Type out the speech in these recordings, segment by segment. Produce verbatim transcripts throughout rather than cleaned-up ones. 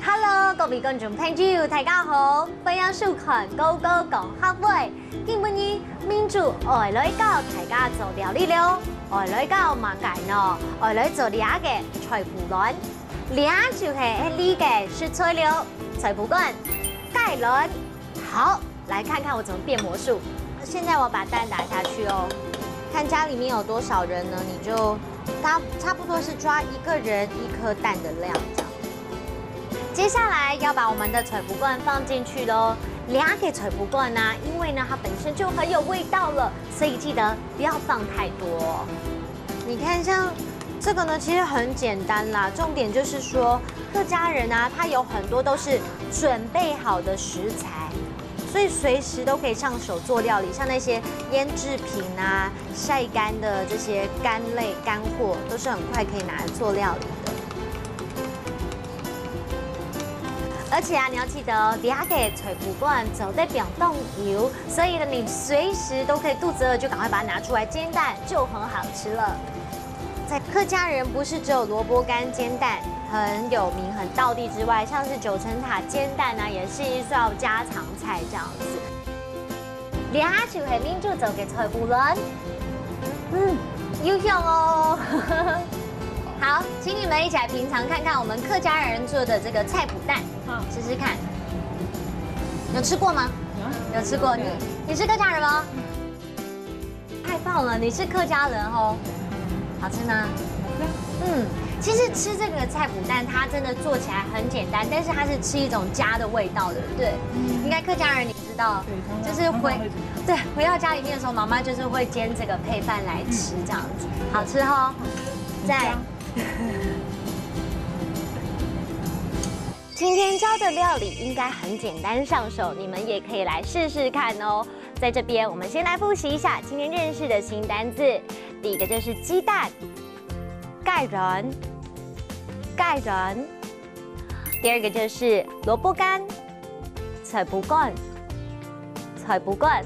Hello，各位觀眾朋友，大家好，歡迎收看《高高講客話》。今晡日明珠愛來教大家做料理了，愛來教麼个呢？愛來做這个菜脯卵，這就係這个食材料：菜脯卵、雞卵。好，來看看我怎麼變魔術。現在我把蛋打下去哦，看家裡面有多少人呢，你就大差不多是抓一個人一顆蛋的量這樣。接下來要把我們的菜脯卵放進去咯。這个菜脯卵呢，因為呢它本身就很有味道了，所以記得不要放太多。你看，像這個呢，其實很簡單啦。重點就是說，客家人啊，他有很多都是準備好的食材，所以隨時都可以上手做料理，像那些醃製品啊、曬乾的這些乾類、乾貨，都是很快可以拿來做料理的。而且啊，你要記得哦，這个菜脯卵做得放當久，所以呢，你隨時都可以肚子餓就趕快把它拿出來煎蛋，就很好吃了。在客家人不是只有蘿蔔乾煎蛋很有名、很道地之外，像是九層塔煎蛋啊，也是一道家常菜這樣子。這就係明珠做个菜脯卵。嗯，有香哦。好，請你們一起來品嚐看看我們客家人做的這個菜脯蛋，好，試試看。有吃過嗎？有吃過。你，你是客家人嗎？太棒了，你是客家人哦。好吃嗎？嗯，其實吃這個菜脯蛋，它真的做起來很簡單，但是它是吃一種家的味道，對不對？應該客家人你知道，就是回，對，回到家裡面的時候，媽媽就是會煎這個配飯來吃，這樣子，好吃哦。讚。今天教的料理應該很簡單上手，你們也可以來試試看哦。在這邊，我們先來複習一下今天認識的新單字。第一個就是雞蛋，雞卵，雞卵。第二個就是蘿蔔乾，菜脯卵，菜脯卵。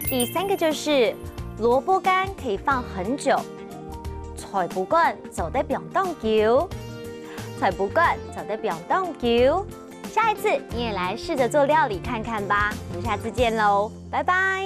第三個就是蘿蔔乾可以放很久，菜脯卵做得放當久，菜脯卵做得放當久。下一次你也來試著做料理看看吧。我們下次見囉，拜拜。